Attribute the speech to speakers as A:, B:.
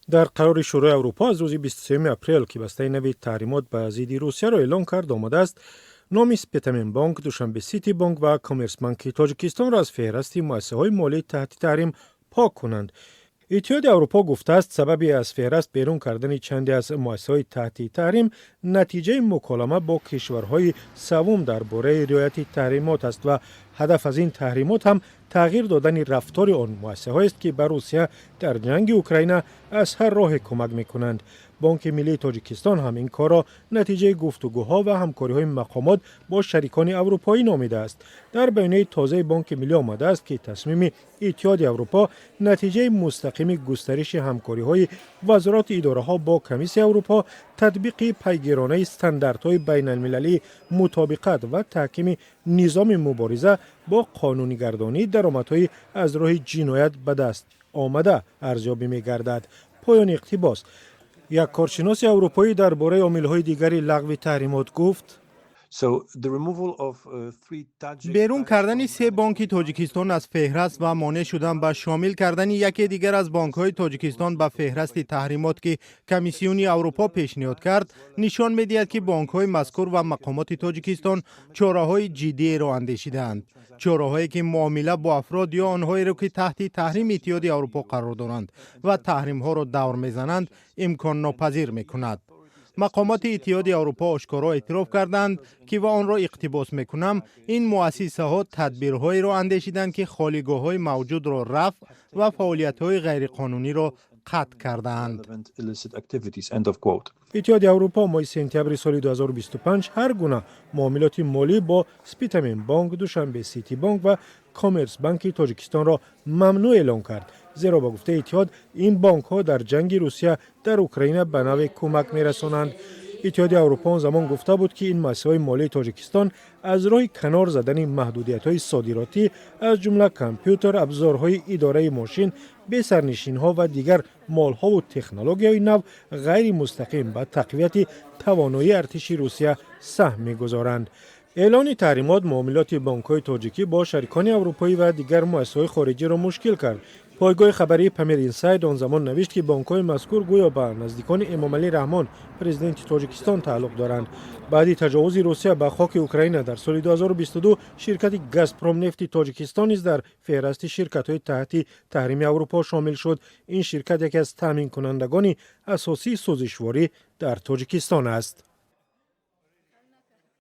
A: Дар қарори Шӯрои Аврупо аз рӯзи 23 апрел, ки бастаи нави таҳримот ба зидди Русияро эълон кард, омадааст: номи Спитаменбонк, Душанбе Сити Бонк ва Коммерсбанки Тоҷикистонро аз феҳрасти муассисаҳои молии таҳти таҳрим пок кунанд. Иттиҳоди Аврупо гуфтааст, сабаби аз феҳраст берун кардани чанде аз муассисаҳои таҳти таҳрим натиҷаи муколама бо кишварҳои саввум дар бораи риояти таҳримот аст ва ҳадаф аз ин таҳримот ҳам тағйир додани рафтори он муассисаҳоест, ки ба Русия дар ҷанги Украина аз ҳар роҳе кӯмак мекунанд. Бонки Миллии Тоҷикистон ҳам ин корро натиҷаи гуфтугӯҳо ва ҳамкориҳои мақомот бо шарикони аврупоӣ номидааст. Дар баёнияи тозаи Бонки Миллӣ омадааст, ки тасмими Иттиҳоди Аврупо натиҷаи мустақими густариши ҳамкориҳои вазорату идораҳо бо Комиссияи Аврупо, татбиқи пайгиронаи стандартҳои байналмилалии мутобиқат ва таҳкими низоми мубориза бо қонунигардонии даромадҳои аз роҳи ҷиноят ба даст омада арзёбӣ мегардад. Поёни иқтибос. Як коршиноси аврупоӣ дар бораи омилҳои дигари лағви таҳримот гуфт:
B: Берун кардани се бонки Тоҷикистон аз феҳраст ва монеъ шудан ба шомил кардани яке дигар аз бонкҳои Тоҷикистон ба феҳрасти таҳримот, ки Комиссиони Аврупо пешниҳод кард, нишон медиҳад, ки бонкҳои мазкур ва мақомоти Тоҷикистон чораҳои ҷиддиеро андешидаанд, чораҳое ки муомила бо афрод ё онҳоеро, ки таҳти таҳрими Иттиҳоди Аврупо қарор доранд ва таҳримҳоро давр мезананд, имконнопазир мекунад. Мақомоти Иттиҳоди Аврупо ошкоро эътироф карданд, ки, ва онро иқтибос мекунам, ин муассисаҳо тадбирҳоеро андешиданд, ки холигоҳҳои мавҷудро рафъ ва фаъолиятҳои ғайриқонуниро қатъ кардаанд.
A: Иттиҳоди Аврупо моҳи сентябри соли 2025 ҳар гуна муомилоти молӣ бо Спитамен Бонк, Душанбе Сити Бонк ва Коммерс Банки Тоҷикистонро мамнӯъ эълон кард, зеро ба гуфтаи иттиҳод ин бонкҳо дар ҷанги Русия дар Украина ба навъе кӯмак мерасонанд. Иттиҳоди Аврупо он замон гуфта буд, ки ин муассисаҳои молии Тоҷикистон аз роҳи канор задани маҳдудиятҳои содиротӣ, аз ҷумла компютер, абзорҳои идораи мошин, бесарнишинҳо ва дигар молҳову технологияҳои нав, ғайримустақим ба тақвияти тавоноии артиши Русия саҳм мегузоранд. Эълони таҳримот муомилоти бонкҳои тоҷикӣ бо шарикони аврупоӣ ва дигар муассисаҳои хориҷиро мушкил кард. Пойгоҳи хабарии Памир Инсайд он замон навишт, ки бонкҳои мазкур гӯё ба наздикони Эмомалӣ Раҳмон, президенти Тоҷикистон, тааллуқ доранд. Баъди таҷовузи Русия ба хоки Украина дар соли 2022 ширкати Газпромнефти Тоҷикистон низ дар феҳрасти ширкатҳои таҳти таҳрими Аврупо шомил шуд. Ин ширкат яке аз таъминкунандагони асосии сӯзишворӣ дар Тоҷикистон аст.